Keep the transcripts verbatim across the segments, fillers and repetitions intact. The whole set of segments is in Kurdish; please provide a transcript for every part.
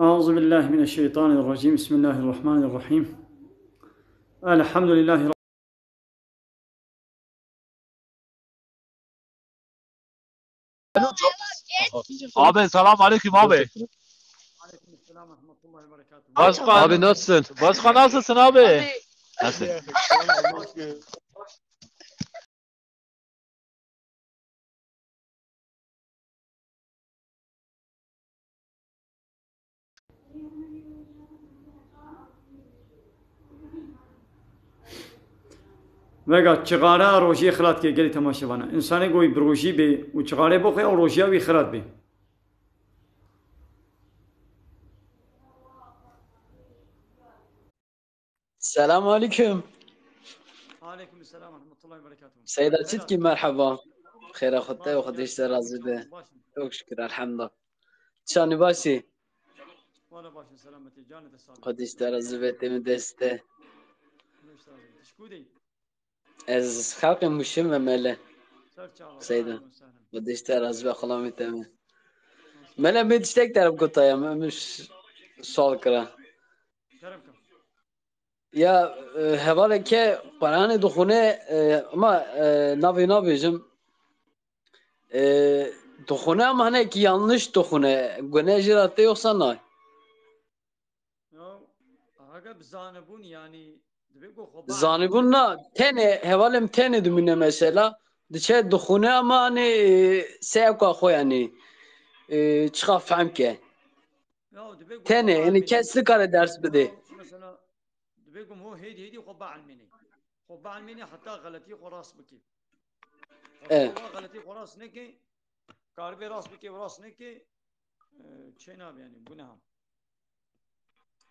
أعوذ بالله من الشيطان الرجيم. بسم الله الرحمن الرحيم. الحمد لله رب Abi, selam aleyküm abi. Başkan, abi, nasılsın? Başkan, nasılsın abi? Nasıl? Vega çixare a rojiyê xilat ke gelî temaşevana. Însanê goyî bi rojî bê û çixare boxe, ew rojiya wî xirat bê. Selam aleyküm. Aleyküm selam ve rahmetullahi ve berekatuhu. Seyda Çitki, merhaba. Xêra xwe te û Xwedê ji te razî be. Çok şükür, elhamdulillah. Çanî başî? Wala başın selametî, canê te sağ. Xwedê ji te razî be, tême dest te. Tişkû dey. Ez xelqê Mûşê me mele. Ser çava. Seyda. Xwedê ji te razî be, xulamê te me. Mele, me tiştek te re bigota ya, me, me ş-, sual kira. Kerem kir. Ya, e, hevaleke Qur'anê dixwine, e, ama, e, navê nabêjim. E, dixwine ama hinekî yanlış dixwine. Gune jê re tê yoksa nay? Ya, aga bi zanibûn, yani, dibê ku xwe Zanibûn na, tenê, hevalê min tenê dimîne mesela. Diçe dixwine ama hani, e, seyeka xwe yani, e, çiqa fehm ke. Ya, dibê ku Tenê, xwe yani bielmînî. Kes nikare ders bide. Mesela, dibê ku ho hêdî hêdî xwe bielmînî. Xwe bielmînî heta xeletî xwe rast bikî. E. Xwe xeletî xwe rast nekî, karibê rast bikî, rast nekî, e, çê nabe yani, guneha.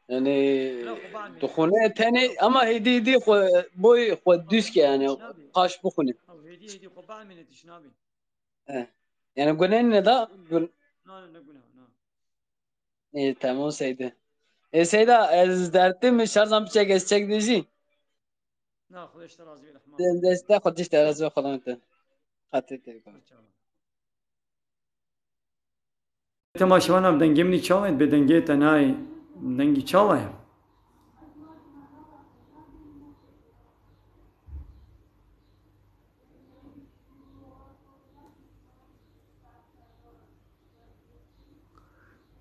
Yani Bila xwe bielmînî. Dixwine tenê ama hêdî hêdî xwe boy xwe dûz ke yani, qaş bixwine. Ew hêdî hêdî xwe bielmînî, tişt nabe. E. Yani gune ne da? Gun- Na, ne, ne guneha, na. Ê, tamam Seyda. Ê, Seyda, ez dertim, şarjam piçek ez çek dijî. Na, Xwedê ji te razî be, rehman. Deste Xwedê ji te razî be, xulamê te. Xatirê te bikevin. Temaşevan, ev dengê min çawa ye? Bi dengê te nayê. Dengî çawa ye?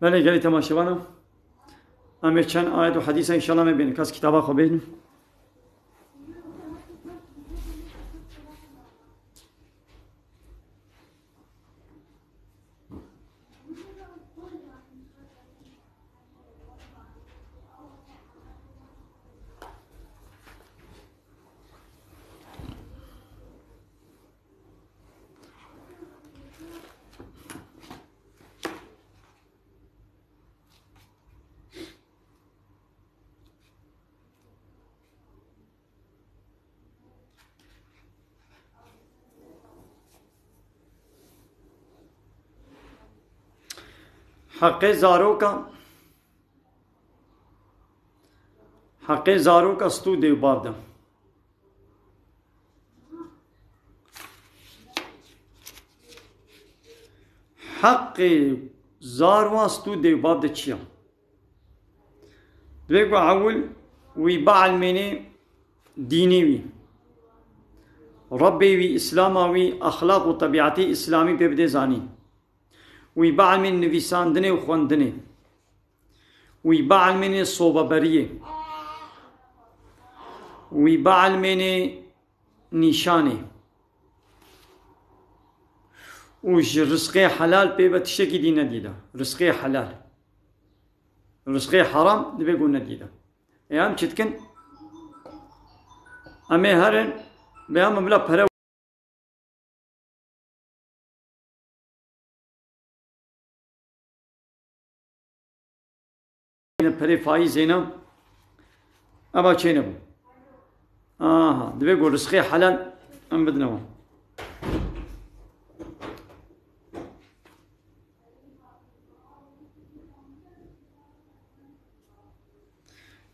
Belê gelî temaşevana. Em ê çend ayet û hedîsa înşallah me bînin. Kes kitaba xwe bînin. Heqê zaroka, heqê zaroka stû dê û bav de. Heqê zarwa stû dê û bav de çi ya? Divê ku ewil wî bielmînî dînî wî. Rebbê wî, Îslama wî, exlaq û tebîetê Îslamî pê bidê zanîn. Wî bielmînî nivîsandinê û xwendinê. Wî bielmînî sobeberiyê. Wî bielmînî nîşanê. Û ji rizqê helal pê ve tiştekî dî nedî de. Rizqê helal. Rizqê heram divê ku nedî de. Ê em çi dikin? Em ê herin, vê em bila pere Perê faîzê ne. Eva çênebû. Aha, divê ku rizqê helal em bidine wan.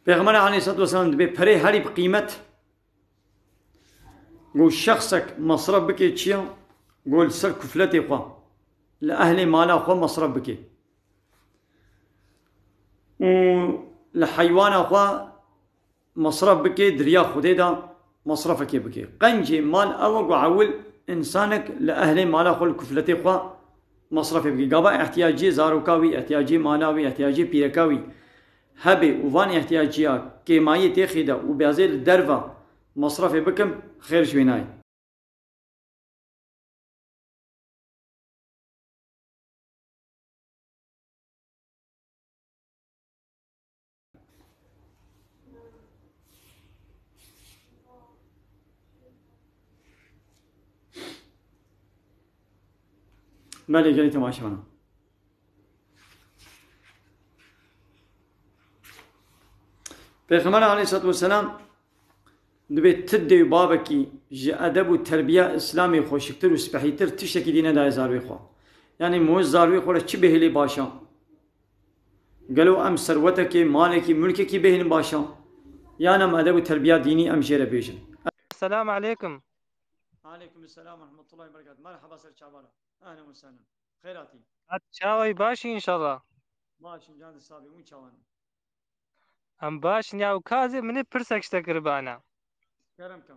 Pêxemberê aleyhissalatu vesselam dibê perê herî bi qîmet Got, şexsek mesref bike çiya? Got, li ser kufletê xwe, li ehlê mala xwe mesref bike. û li heywana xwe masraf bike, di riya Xwedê de masrafekê bike. Qencê mal ew e ku ewil însanek li ehlê mala xwe, li kufletê xwe masrafê bike. Gava ihtiyaciyê zaroka wî, ihtiyaciyê mala wî, ihtiyaciyê pîreka wî hebe û van ihtiyacîya kêmayî têxî de û bêzê li derve masrafê bikim, xêr ji wê nayê. Belê, gelî temaşevana. Pêxember aleyhissalatu vesselam dibê ti dê û bavekî ji edeb û terbiya Îslamê xweşiktir û spehîtir tiştekî dî nedaye zarwê xwe. Yanî mû zarwê xwe re çi bihêlê baş e? Gelo em serwetekê, malekî, mulkekî bihêlin baş e? Yan em edeb û terbiya dînî em jê re bêjin? Selamu aleykum. Aleykum selam ve rahmetullahi ve berekatuhu. Merhaba ser çavara. Ehlen ve sehlen. Xêr hatî. Hat çawayî, baş î înşallah. Baş in, can sabî, hûn çawan in? Em baş in ya, û kazê min ê pirsek ji te kiribana. Kerem kem.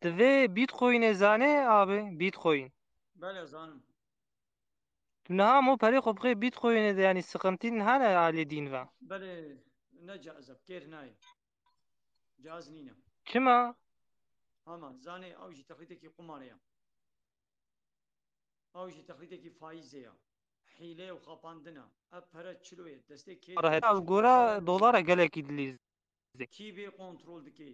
Tu vê Bitcoinê zanê abi, Bitcoin? Belê, zanim. Tu niha mo perê xwe bixê Bitcoinê de, yanî sıkıntı hene alê dîn ve? Belê, ne caiz e, kêr nayê. Caiz nîne. Çima? Hema, zanê ew jî texlîtekî qumarê ye. Ew jî texlîtekî faîzê ye. Hîle û xapandin e. Ev pere çilo ye. Destê kê Para heta ev gora dolara gelekî dilîz. Kî vê kontrol dike?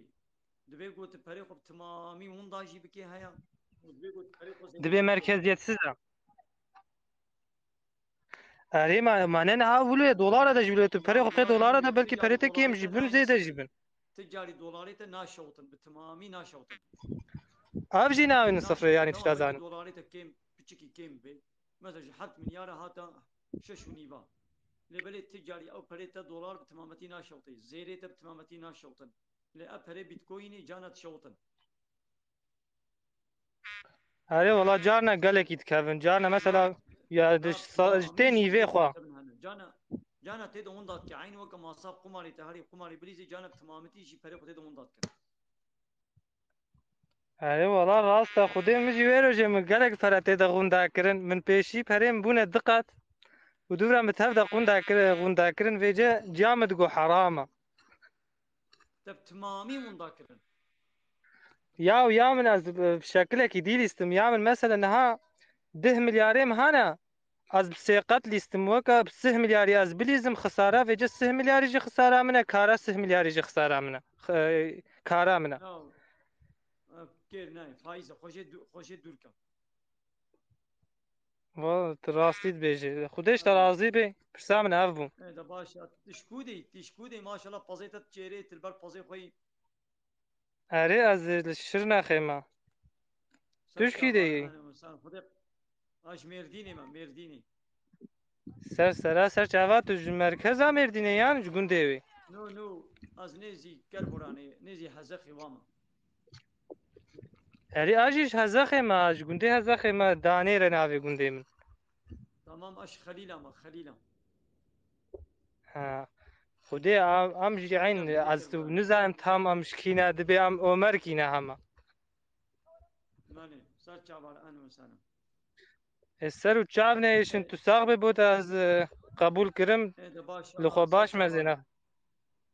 Divê ku tu perê xwe bi timamî winda jî bikê heya. Û divê ku tu perê xwe zêde Divê merkeziyetsiz e. Erê ma, ma ne niha wilo ye, dolara de jî wilo ye. Tu perê xwe bixê dolara de, belkî perê te kêm jî bin, zêde jî bin. Ti carî dolarê te naşewtin, bi timamî naşewtin. Ev jî nayêne sifrê, yanî tişta zanin. Dolarê te kêm, piçikî kêm be. Mesela ji heft milyara hata şeş û nîva. Lê belê ti carî ew perê te dolar bi timametî naşewtê. Zêrê te bi timametî naşewtin. Lê ev perê Bitcoinê cana dişewtin. Erê wala carna gelekî dikevin. Carna mesela ya di sa- ji tê nîvê xwe. Carna, carna tê de winda dike. Eynî weke masa qumarê te herî qumarê bilîzî carna bi timametî jî perê xwe tê de winda dike. Erê wala rast e. Xwedê min jî wê rojê min gelek pere tê de winda kirin. Min pêşî perê min bûne du qat. Û dûra min tev de winda kir-, winda kirin. Vêce ciya min digo heram e. Te bi timamî winda kirin. Ya û ya min ez bi şekilekî dî lîstim. Ya min mesela niha deh milyarê min hene, ez bi sê qet lîstim. Weke bi sih milyarî ez bilîzim xisara, vêce sih milyarî jî xisara min e, kara sih milyarî jî xisara min e. X-, kara min e. Ya, ev kêr nayê, faîz e, xwe jê dû-, xwe jê dûr ke. Va, tu rastî dibêjî. Xwedê ji te razî be. Pirsa min ev bû. E, de baş e. Tu ji ku de yî? Tu ji ku de yî? Maşallah pezê te çêrê, tu li ber pezê xwe yî. Erê, ez li Şirnexê me. Tu ji kî de yî? Ser çava, ez ji Mêrdînê me, Mêrdînê. Ser sera, ser çava, tu ji merkeza Mêrdînê yan ji gundê wê? No, no, ez nêzî Kerboranê, nêzî Hezexê wa me. Erê, a jî ji Hezexê me, ji gundê Hezexê me, Danê re navê gundê min. Tamam, ez ji Xelîla me, Xelîla. Ha. Xwedê am, am jî eyn, ez nizanim tam am ji kî ne, dibê am Omer kî ne hema. Belê, ser çavar, ehlen we sehlen. E, ser û çav neyêşin, tu sax be, bo te ez, e, qebûl kirim. E, de baş, Li xwe ser baş çavar. Mezêne.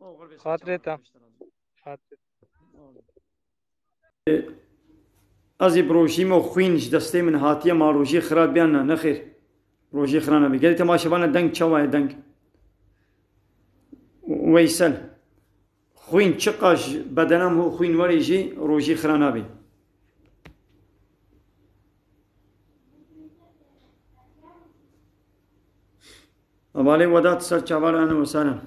O, xatirê te. Xatirê. Ez ê bi rojî me xwîn ji destê min hatiye, ma rojî xira biyan ne, nexêr. Rojî xira nebe. Gelê temaşevana deng çawa ye deng? Weysel. Xwîn çiqas ji bedena min xwîn werê jî rojî xira nabî. Hevalê Wedat ser çavar, ehlen we sehlen.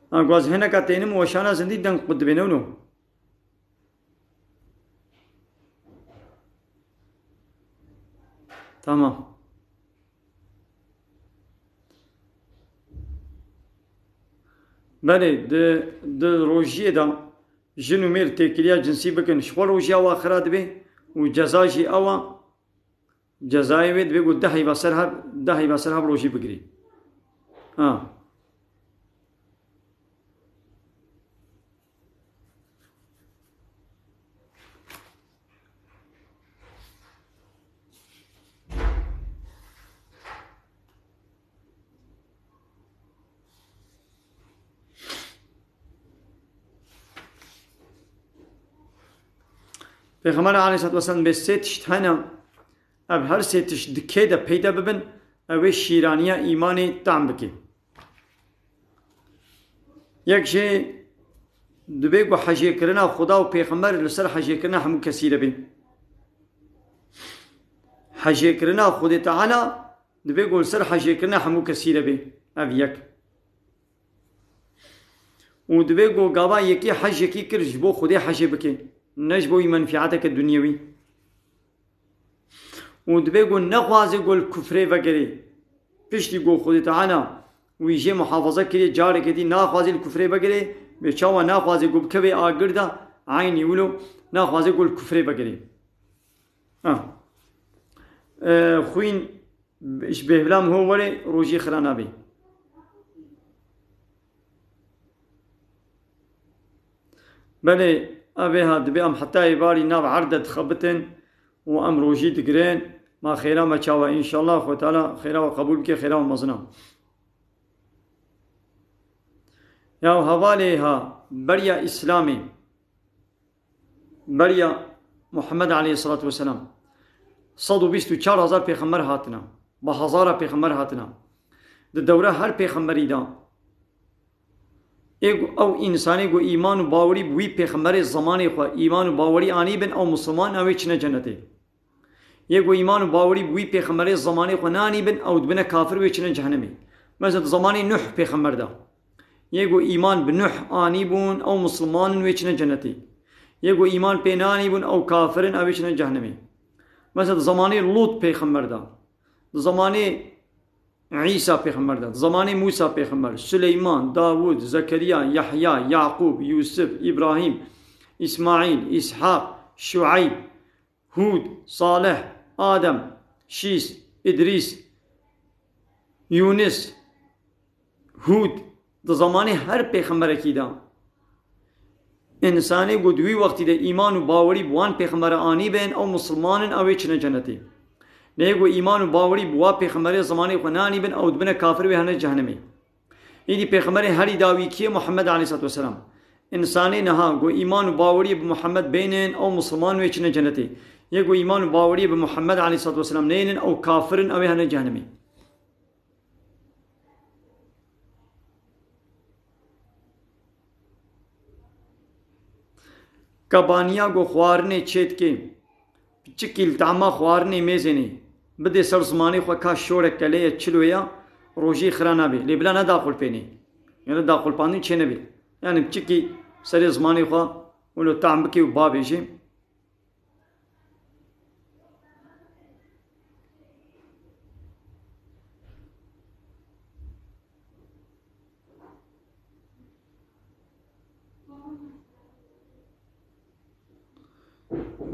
Ha, gwaz hineka tênim weşana zindî deng qut dibê, ne wilo? Tamam. Belê, di, di rojiyê de jin û mêr têkiliya cinsî bikin, ji xwe rojiya wa xira dibe û ceza jî ew e, cezayê wê dibe ku deh heyva ser hev, deh heyva ser hev rojî bigirî. Ha. Pêxember aleyhissalatu vesselam bê sê tişt hene, ev her sê tişt di kê de peyda bibin, ew ê şîraniya îmanê tam bike. Yek jê dibê ku hejêkirina Xuda û Pêxember li ser hejêkirina hemû kesî re bê. Hejêkirina Xwedê Teala dibê ku li ser hejêkirina hemû kesî re bê. Ev yek. Û dibê ku gava yekî hejekî kir ji bo Xwedê hejê bike, ne ji bo wî menfîeteke dunyewî. Û dibê ku nexwaze ku li kufrê vegerê. Piştî ku Xwedê Teala wî jê muhafaza kiriye, carekê dî naxwaze li kufrê vegerê, bê çawa naxwaze ku bikeve agir de, eynî wilo naxwaze ku li kufrê vegerê. Ah. E, xwîn ji bêhvila min ho were, rojî xira nabê. Belê, ev ê ha dibê em heta êvarî nav erd de dixebitin û em rojî digirin. Ma xêra me çawa, înşallah, Xwe Teala xêra we qebûl bike, xêra we mezin e. Ya hevalê ha, beriya Îslamê, beriya Muhammed aleyhissalatu vesselam, sed û bîst û çar hezar pêxember hatine, bi hezara pêxember hatine. Di dewra her pêxemberî de, ê ku ew însanê ku îman û bawerî bi wî pêxemberê zemanê xwe îman û bawerî anîbin, ew misilman, ew ê çine cenetê. Yê ku îman û bawerî bi wî pêxemberê zemanê xwe nanîbin, ew dibine kafir, wê çine cehennemê. Mesela di zemanê Nuh pêxember de. Yê ku îman bi Nuh anîbûn, ew misilman in, wê çine cenetê. Yê ku îman pê nanîbûn, ew kafir in, ew ê çine cehennemê. Mesela di zemanê Lût pêxember de. Di zemanê Îsa pêxember de. Di zemanê Mûsa pêxember, Suleyman, Dawûd, Zekeriya, Yahya, Yaqûb, Yûsif, Îbrahîm, Îsmaîl, Îshaq, Şueyb, Hûd, Salih, Adem, Şîs, Îdrîs, Yûnis, Hûd, di zemanê her pêxemberekî de. Însanê ku di wî wextî de îman û bawerî bi wan pêxembere anîbin, ew misilman in, ew ê çine cenetê. Lê yê ku îman û bawerî bi wa pêxemberê zemanê xwe nanîbin, ew dibine kafir, wê hene cehennemê. Îdî pêxemberê herî dawî kî ye? Muhammed aleyhissalatu vesselam. Însanê niha ku îman û baweriyê bi Muhammed bênin, ew misilman, wê çine cenetê. Yê ku îman û baweriyê bi Muhammed aleyhissalatu vesselam nênin, ew kafir in, ew ê hene cehennemê. Kebaniya ku xwarinê çêdikê, piçikî li tehma xwarinê mêzênê bidê ser zimanê xwe, ka şorek kelê ye, çilo ye, rojî xira nabe. Lê bila nedaxulpênê. Yanî daxulpandin çênebe. Yanî piçikî serê zimanê xwe wilo tehm bikê û babêjê.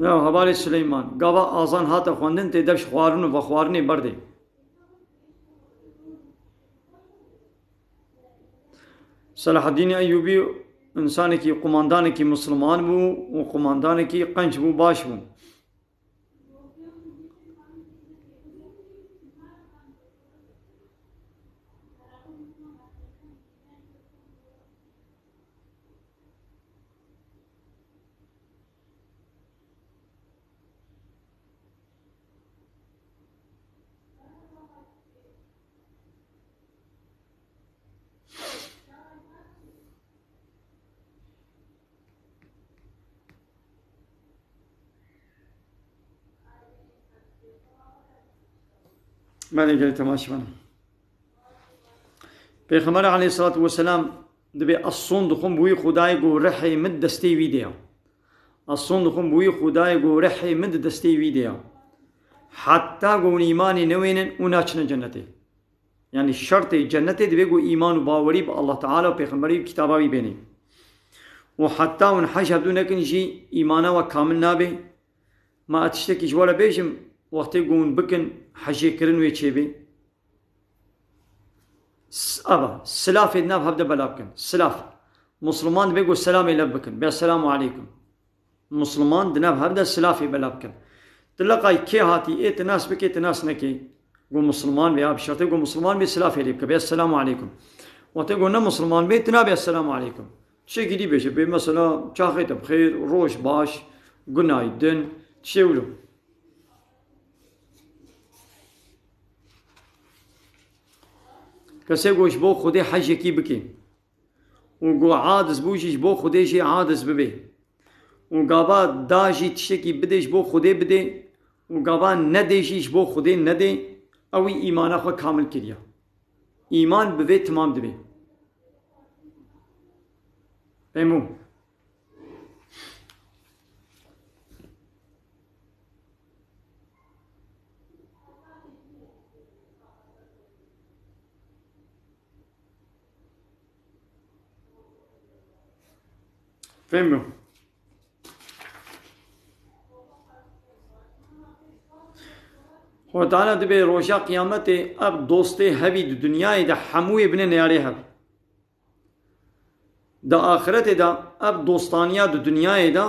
Ya hevalê Sileyman, gava azan hate xwendin, tê dev ji xwarin û vexwarinê berdê. Selahaddînê Eyûbî însanekî, qumandanekî misilman bû û qumandanekî qenc bû, baş bû. Belê gelê temaşevan. Pêxember aleyhissalatu vesselam dibê, ez son dixwim bi wî Xwedayê ku rihê min di destê wî de ya. Ez son dixwim bi wî Xwedayê ku rihê min di destê wî de ya. Heta ku hûn îmanê newênin û naçine cennetê. Yanî şertê cennetê dibê ku îman û bawerî bi Allah Teala û Pêxemberî û kitaba wî bênê. Û heta hûn hej hevdû nekin jî îmana we kamil nabe. Ma ez tiştekî ji we re bêjim, wextê ku hûn bikin, hejê kirin wê çêbê. S-, ava, silafê di nav hev de bela bikin. Silaf. Musliman dibê ku selamê lev bikin. Bê selamu aleykum. Musliman di nav hev de silafê bela bikin. Tu leqay kê hatî, ê tu nas bikê, tu nas nekê. Ku musliman bê, ya bi şertê ku musliman bê, silafê lê bike. Bê selamu aleykum. Wextê ku ne musliman bê, tu nabê selamu aleykum. Tiştekî dî bêje, bê mesela, çaxê te bi xêr, roj baş, gunay din, tiştê wilo. Kesê ku ji bo Xwedê hejekî bike û ku aciz bû jî ji bo Xwedê jê aciz bibe û gava da jî tiştekî bidê ji bo Xwedê bidê û gava nedê jî ji bo Xwedê nedê, ew î îmana xwe kamil kiriye. Îman bi vê timam dibe. Fehmû? Fehmû? Xwe Teala dibê roja qiyametê ev dostê hevî di dinyayê de hemûyê bine neyarê hev. Di axiretê de ev dostaniya di dinyayê de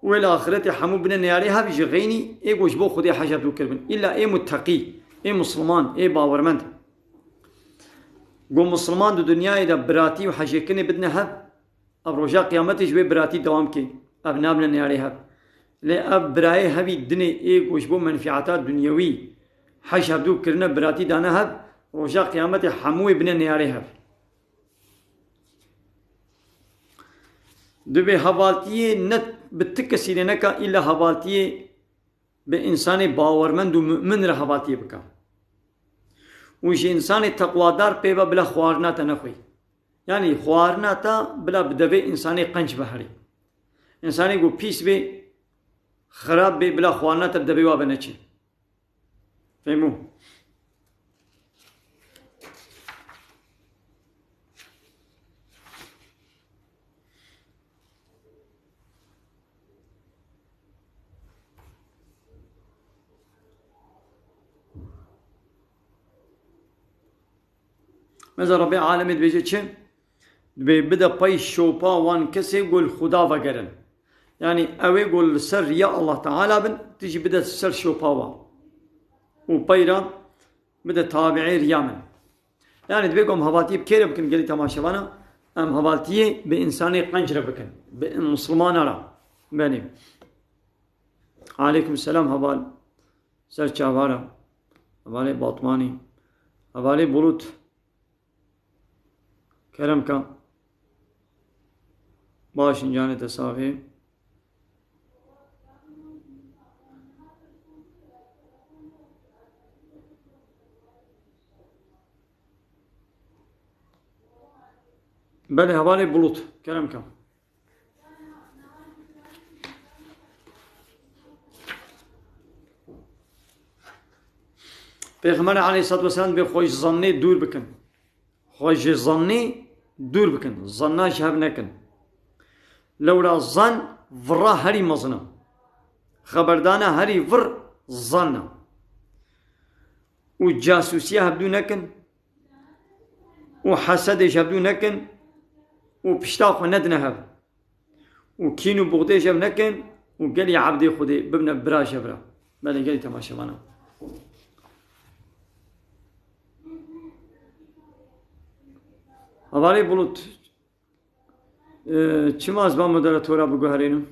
û ê li axiretê hemû bine neyarê hev ji xeynî ê ku ji bo Xwedê hej hevdû kiribin. Îlla ê muteqî, ê musliman, ê bawermend. Ku musliman di dinyayê de biratî û hejêkirinê bidine hev, ev roja qiyametê ji wê biratî dewam kê. Ev nabine neyarê hev. Lê ev birayê hevî dinê ê ku ji bo menfîata dunyewî hej hevdû kirine, biratî dane hev, roja qiyametê hemû wê bine neyarê hev. Dibê hevaltiyê ne bi ti kesî re neka, îlla hevaltiyê bi însanê bawermend û mu'min re hevaltiyê bika. Û ji însanê teqwadar pê ve bila xwarina te nexwî. Yanî xwarina te bila bi devê însanê qenc ve herî. Însanê ku pîs bê, xirab bê, bila xwarina te bi devê wa ve neçê. Fehmû? Mesela Rabbê Alemê dibêje çi? Dibê bide pey şopa wan kesê ku li Xuda vegerin. Yanî ew ê ku li ser riya Allah Teala bin, tu jî bide ser şopa wan. Û pey re bide tabi'ê riya min. Yanî dibê ku em hevaltiyê bi kê re bikin gelî temaşevana? Em hevaltiyê bi însanê qenc re bikin. Bi mislimana re. Belê. Aleykum selam heval. Ser çava re. Hevalê Batmanî. Hevalê Bulut. Kerem ka. Baş in, canê te saxê. Belê, hevalê Bulut. Kerem ka. Pêxemberê aleyhissalatu vesselam dibê xwe ji zannê dûr bikin. Xwe ji zannê dûr bikin. Zanna ji hev nekin. Lewra zan vira herî mezin e. Xeberdana herî vir zan e. Û casûsiya hevdû nekin. Û hesedê ji hevdû nekin. Û pişta xwe nedine hev. Û kîn û buxdê ji hev nekin û gelî ebdê Xwedê bibine bira ji hev re. Belê gelî temaşevana. Hevalê Bulut, e, çima ez ba moderatora biguherînim?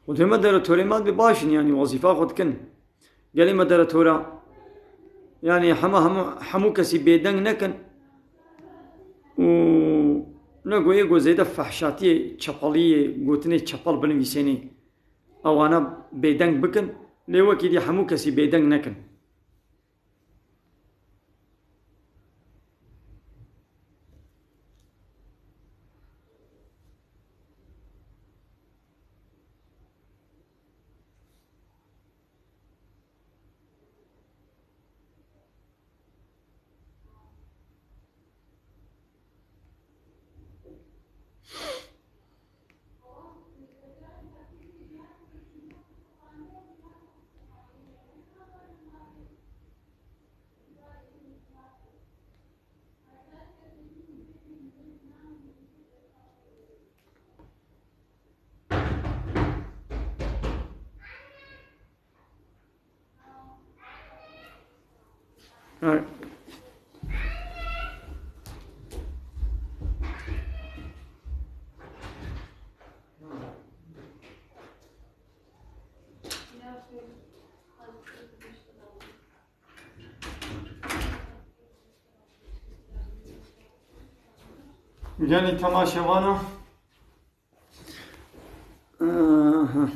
Û dê moderatorê me dibê baş in, yanî wezîfa xwe dikin. Gelê moderatora, yanî hema hemû, hemû kesî bêdeng nekin û ne ku ê ku zêde fehşatiyê, çepeliyê, gotinê çepel binivîsênê, ewana bêdeng bikin, lê wekî dî hemû kesî bêdeng nekin. Her- Gelî temaşevana. Aha.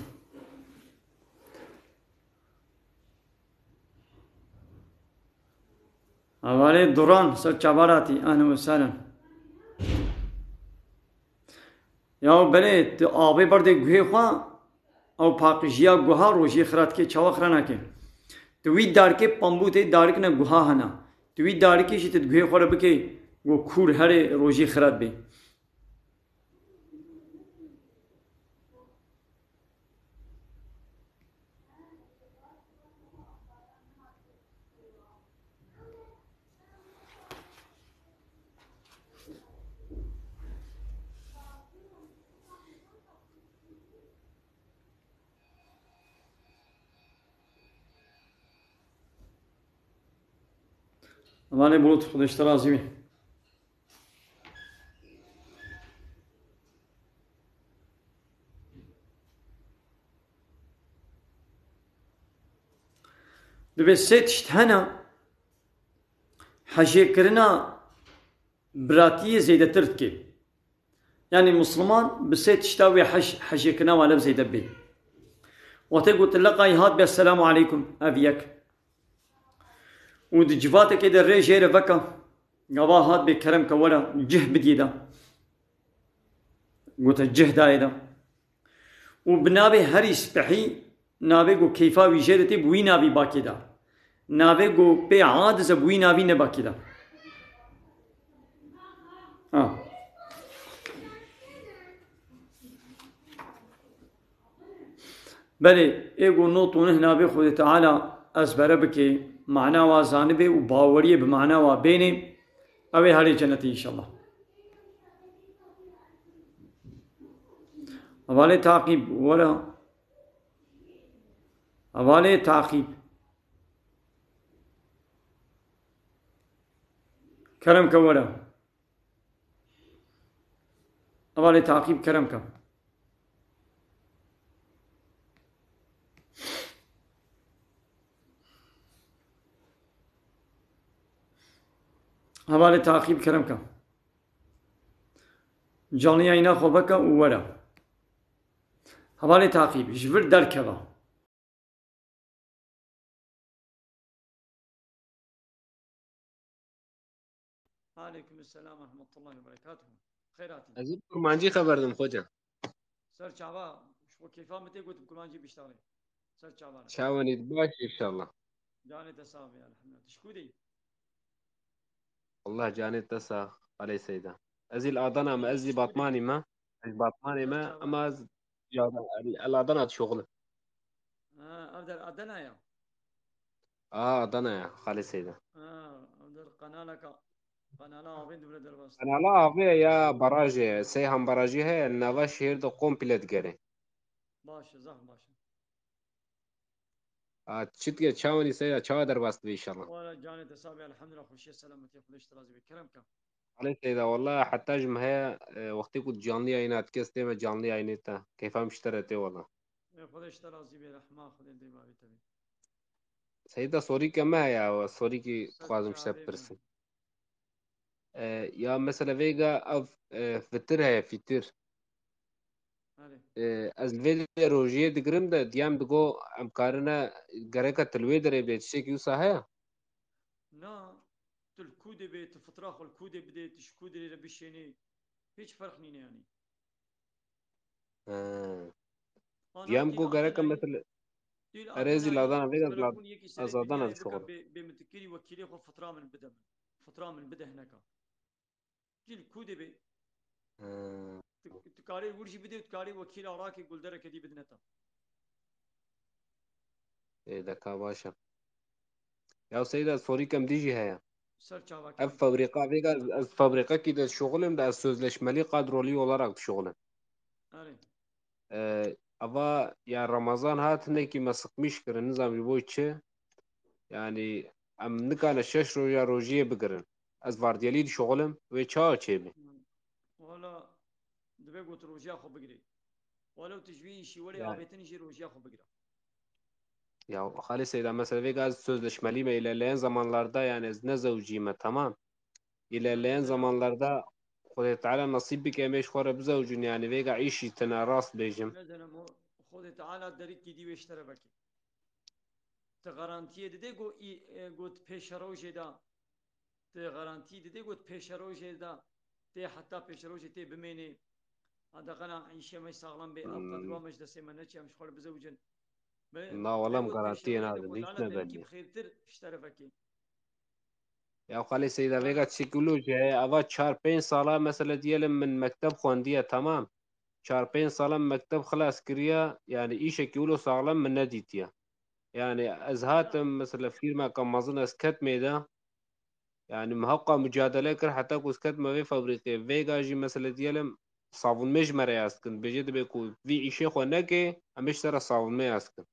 Hevalê Duran, ser çavan hatî, ehlen we sehlen. Ya belê, tu avê berdê guhê xwe, ew paqijiya guha rojê xira dike, çawa xira nake? Tu wî darikê pambû tê, darik ne guha hene. Tu wî darikê jî tu di guhê xwe re bikê, ku kûr herê rojê xira dibê. Hevalê Bulut, Xwedê ji te razî bê. Divê sê tişt hene, hejêkirina biratiyê zêdetir dike. Yanî Musliman bi sê tişta wê hej-, hejêkirina wale bi zêde bê. Wextê ku tu leqayî hat bê, "Esselamu aleykum", ev yek. Û di civateke de rê jê re veke, gava hat bê, "Kerem ke were cih bidiyê de." Gote cih dayê de. Û bi navê herî spehî, navê ku keyfa wî jê re tê, bi wî navî bakê de. Navê ku pê adiz e, bi wî navî ne bakê de. Ha. Belê, ê ku not û neh navê Xwedê Teala ezbere bikê, mana wa zanibê û baweriyê bi mana wa bênê, ew ê herê cenetê înşallah. Hevalê Taqîb, were. Hevalê Taqîb. Kerem ke were. Hevalê Taqîb, kerem ke. Hevalê Taqîb, kerem ke. Canlı yayına xwe veke û were. Hevalê Taqîb, ji vir derkeve. Aleykum selam ve rahmetullahi ve berekatuhu. Xeyr hatî. Ez ê kurmancî xeber dim, xoca. Ser çava, ji bo keyfa min tê gotim kurmancî biştarê. Ser çava. Çawanî baş inşallah. Canê te sax be, elhamdülillah. Tu ji ku de yî? Allah canê te sax, Xalê Seyda. Ez î li Adana me, ez î Batmanî me. Ez Batmanê me, ama ez ya, el, el Adana dişoxilim. Ha, ev der Adana ya. A, Adana ya, Xalê Seyda. Ha, ev der kanalaka, kanala avê dibire derbas. Kanala avê ya barajê, Seyhan barajê heye, nava şehir de komple digere. Baş e, zaf baş e. A, çi dike, çawanî Seyda, çawa derbas dibe inşallah. Wala canê te sax be, elhamdülillah, xweşiye, selametiye, Xwedê ji te razî be. Kerem ke. Alê Seyda, wala heta ji min heye, e, wextê ku canlı yayına dike, ez tême canlı yayınê te. Keyfa min ji te re tê wala. Ê, Xwedê ji te razî be, rehma Xwedê dê bavê te be. Seyda, sorîke me heye, sorîkî dixwazim ji te bipirsim. E, ya mesela vêga ev, e, fitir heye, fitir. Erê. E, ez li vê de rojiyê digirim de, diyem digo em karine gereka tu li wê derê bidê, tiştekî wisa heye? Na, tu li ku de bê, tu fitra xwe li ku de bidê, tu ji ku derê re bişênî, hiç ferq nîne yanî. He. Ana Diyem tîl ku gereka Adanayê, mesela tîl erê ez Adanayê, Adana vê de telefon yekî serê ez Adana dinyayê dişoxim. Bike bê, bê min tu kirî wekîlê xwe fitra min bide min. Fitra min bide hineka. Kî li ku de bê? He. Tu, tu karê wir jî bidê û tu karê wekîla rakê gulderekê dî bidine te. Ê, deka baş e. Ya Seyda, sorîkem dî jî heye. Ser çava Ev kerem. Fabrîka, vêga ez fabrîkekî de şoxilim de ez sözleşmeli kadrolî olarak dişoxilim. Erê. E, ava ya Ramazan hat hinekî me sıkmış kirin, nizam ji bo çi. Yani em nikane şeş roja rojiyê bigirin. Ez vardiyelî dişixulim, wê çawa çêbê? Wala, divê got rojiya xwe bigirê. Welew tu ji vî îşî werê Ya. avêtin jî rojiya xwe bigire. Ya Xalê Seyda, mesela vêga ez sözleşmelî me, ilerleyen zamanlarda, yani ez ne zewcî me, tamam. İlerleyen zamanlarda Xwedê Teala nasîb bike, em ê ji xwe re bizewcin, yani vêga îşî tine, rast bêjim. Mezenem o, Xwedê Teala derikî dî wê ji te re veke. Te garantiyê dide got î, e, got pêşerojê de. Te garantiyê dide got pêşerojê de. Tê heta pêşerojê tê bimênê. Heta qena îşê me saxlem bê, ev Hmm. qedra me ji destê me neçe, em ji xwe re bizewcin. Be, Na, wala em got garantiyê pêşerojê de nadin, got hiç Teala ne derikî belli. bi xêrtir ji te re veke. Ya Xalê Seyda, Ha. vêga tiştekî wilo jî heye, eva çar pênc sala, mesela diyelim min mekteb xwendiye, tamam. Çar pênc sala min mekteb xilas kiriye, yani îşekî wilo saxlem min nedîtiye. Yani ez hatim, mesela fîrmeka mezin ez ketmê de, yani min hewqa mucadele kir heta ku ez ketme vê fabrîkê. Vêga jî mesela diyelim savunmê ji me re yaz dikin. Bêje dibe ku vî îşê xwe neke, em ê ji te re savunmê yaz dikin.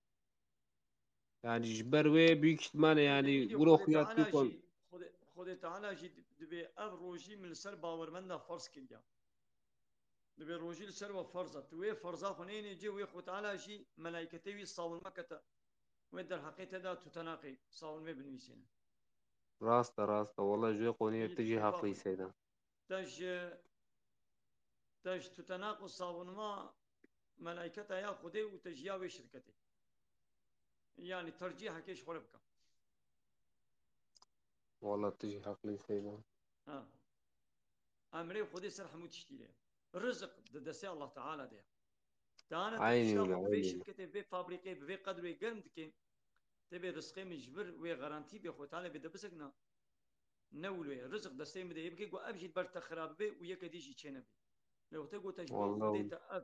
Yani ji ber wê büyük ihtimalle yani Yekî dî wilo Xwedê xuya Teala tu kon. jî, Xwedê, Xwedê Teala jî di-, dibê ev rojî min li ser bawermenda ferz kiriya. Dibê rojî li ser we ferz e. Tu wê ferza xwe neyênê cê, wê Xwedê Teala jî melayketê wî savunme kete. Wê derheqê te de tutenaqê savunmê binivîsêne. Rast e, rast e. Wala ji wê qoniyê Yekî tu jî dî heqlî vexwe. Seyda. Te ji, te ji tutenaq û savunma melayketa ya Xwedê û te ji ya wê şirketê. Yani tercîhekê ji xwe re bike. Wala tu jî heqlî Seyda. Ha. Emrê Xwedê ser hemû tiştî de ye. Rizik di destê Allah Teala de ye. Dane te Eynî tişta wile, xwe bi vê eynî wile. şirketê, bi vê fabrîkê, bi vê qedrê germ dike. Tê bê rizqê min ji vir wê garantî bê xwe tale bê de bisekna. Ne wilo ye. Rizik destê min de yê bike, got ev jî ber te xira bibe û yeke dî jî çê nebe. Lê wextê got te ji bo Xwedê Wallahî. te ev,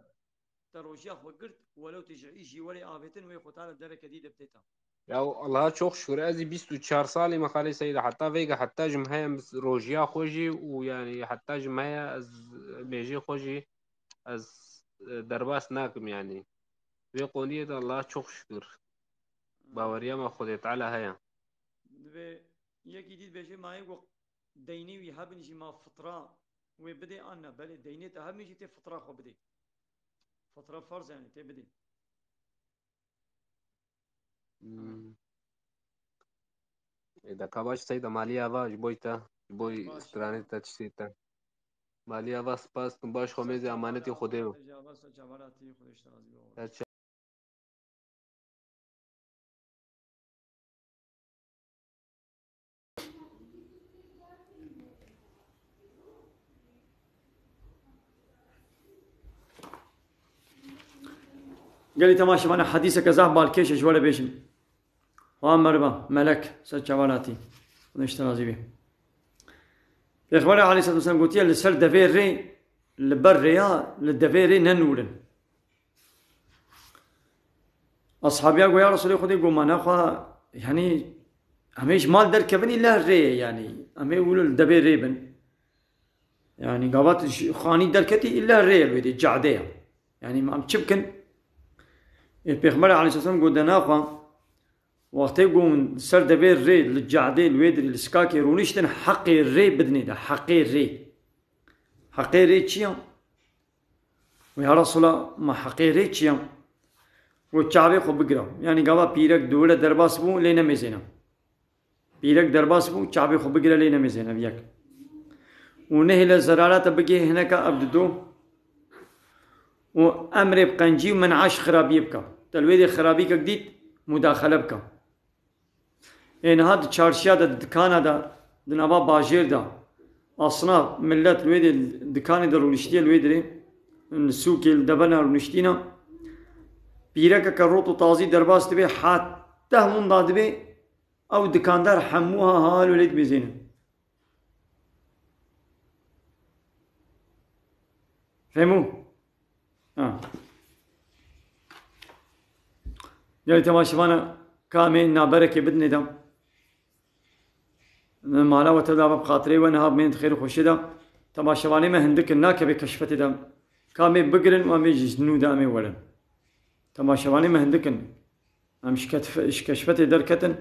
te rojiya xwe girt, welew tu ji îş jî werê avêtin, wê xwe tale dereke dî de bidê te. Ya Allaha çok şükür, ez bîst û çar salî me Xalê Seyda, heta vêga heta ji min heye ez rojiya xwe jî û yani heta ji min heye ez mêjê xwe jî ez, e, derbas nakim yani. Vê qoniyê de Allaha çok şükür. Baweriya me Xwedê Teala heye. Divê yekî dî dibêje, ma yê ku deynê wî hebin jî ma fitra wê bidê an ne? Belê, deynê te hebin jî tê fitra xwe bidê. Fitra ferz e yani, tê bidê. Hmm. E, deka baş Seyda, maliya va ji boy te, ji boy Baş stranê ya. te, tiştê te. Maliya va spas, tu baş xwe mêzê, emanetî Xwedê yo. Te jî ava, ser çavara tî, Xwedê ji te razî be. Te Gelî temaşevane, hedîseke zaf balkêş e, ji we re bêjim. Wa meriva, melek, ser çavan hatî. Xwedê ji te razî bê. Pêxemberê aleyhisselatu vesselam gotiye, li ser devê rê, li ber rêya, li devê rê nenûrin. Ashabiya got, ya Resulê Xwedê, got, ma nexwe, yanî, em ê ji mal derkevin îlla rê ye, yanî, em ê wilo li devê rê bin. Yanî, gava tu ji xanî derketî îlla rê ye, wê dê, cade ye. Yanî, em çi bikin? Ê, Pêxemberê aleyhisselam got, de naxwe, wextê got, ser devê rê, li cadê, li wê dirê, li sikakê rûniştin, heqê rê bidinê de, heqê rê. Heqê rê çi ya? Û ya Resûla, ma heqê rê çi ya? Got, çavê xwe bigire. Yanî gava pîrek dûre derbas bû, lê nemêzêne. Pîrek derbas bû, çavê xwe bigire, lê nemêzêne, ev yek. Û nehêle zerara te bigê hineka, ev dido. Û emrê bi qencî û men'a ji xirabiyê bike. Te li wê dê xirabîkek dît, mudaxele bike. Ê niha di çarşiya de, di dikana de, di nava bajêr de, asnaf, millet li wê dê dikanê de rûniştiye, li wê dirê, li sûkê, li devena rûniştîna. Pîrekeke rot û tazî derbas dibe, heta hûnda dibe, ew dikandar hemû ha, ha, li wê dimêzêne. Fehmû? Ha. Gelî temaşevana, ka em ê naberekê bidinê de. Mala we tevda be bi xatirê we, niha bimên di xêr û xweşiyê de. Temaşevanê me hindik in, nakeve keşfetê de. Ka em ê bigirin û em ê ji nû de em ê werin. Temaşevanê me hindik in. Em ji ketf-, ji keşfetê derketin.